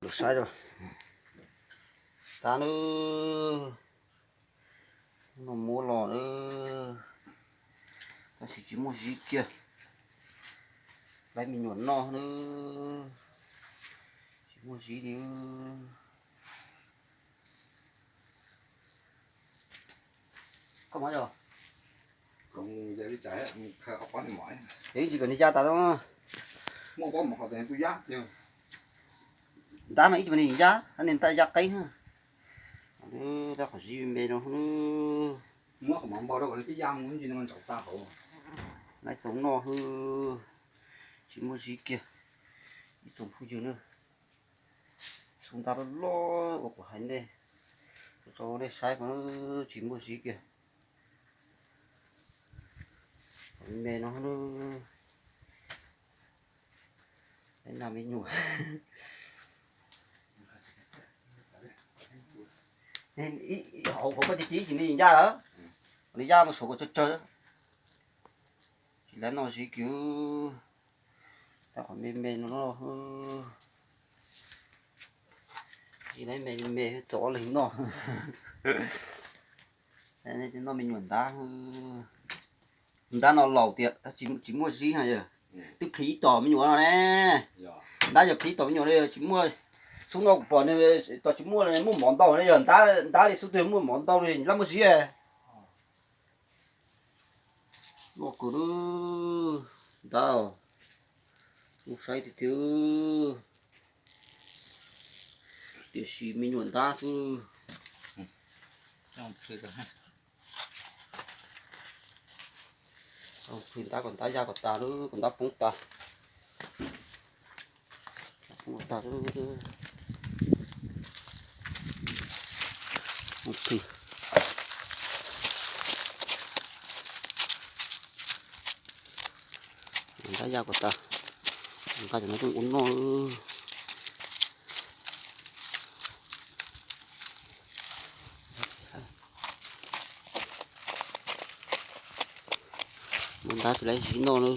Lus saib rau. Tab nws no muab los na, tab sis tsis muaj zib kiag. Lawv me nyuam noj na, tsis muaj zib li. Koj muab yog, yeej tsis kom nws ya tas. Ntab mas ib tug ni ya, tab niag ntab ya qeeb. Tab qhov zib me no, muab qhov mov npog rau kom nws twb ya mus ntsis no ntsaum tag hauv. Lawv txaus noj hwb, tsis muaj zib kiag. Ib tsoom phooj ywg na, xub ntab loj loj uas kuv hais nej, rau nej saib ko, tsis muaj zib kiag. Me no, nag me nyuam. Hauv koj tiv tiv tsis ni ya lawm, ni ya mus saum ko tsawg tsawg. Tsis lawv noj zib kiag. Tab qhov me me no, tsis lawv me me txaus ob leeg noj. Noj me nyuam ntab. Ntab no laus tias tab sis tsis muaj zib ha yog, twb plhis ib tom me nyuam no ne. Ntab yog plhis ib tom me nyuam no yog tsis muaj, xub no kuv pom nws tos tsis muaj, muaj mov ntau ne, yog ntab li xub twg muaj mov ntau li lab muaj zib. Loj kawg, ntab, mus saib tiag tiag, tiam sis me nyuam ntab xwb. Plhws ntab kom ntab ya kom tas lawm, kom ntab poob tas. Poob tas lawm. Plhws ntab ya kom tas, nqa cov no coj ua noj. Muab ntab tsis lawv zib noj na,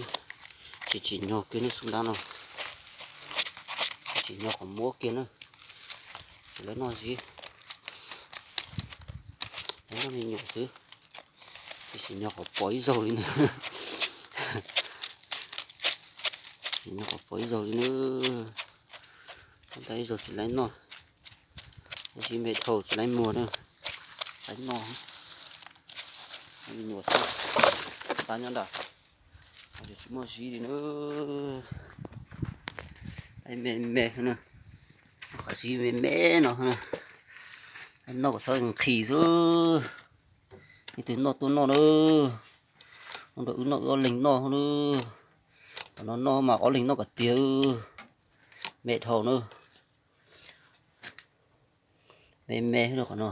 tsis tsim nyog kiag ne xub ntab no, tsis tsim nyog qhov muab kiag na, tsis lawv noj zib, lawv noj me nyuam xwb, tsis tsim nyog qhov pom ib zaug li na, tsis tsim nyog qhov pom ib zaug li na, ntab ib zaug tsis lawv noj, tab sis me dhau tsis lawv muag na, lawv noj, me nyuam xwb, ntab nyob nram, tsis muaj zib li na, me me na, qhov zib me me no, noj kom txhob nqhis xwb, ib tug noj tuaj noj na, ua rau wb noj wb ob leeg noj na, qhov no noj mas ob leeg noj kom tiag, me dhau na, me me na qhov no.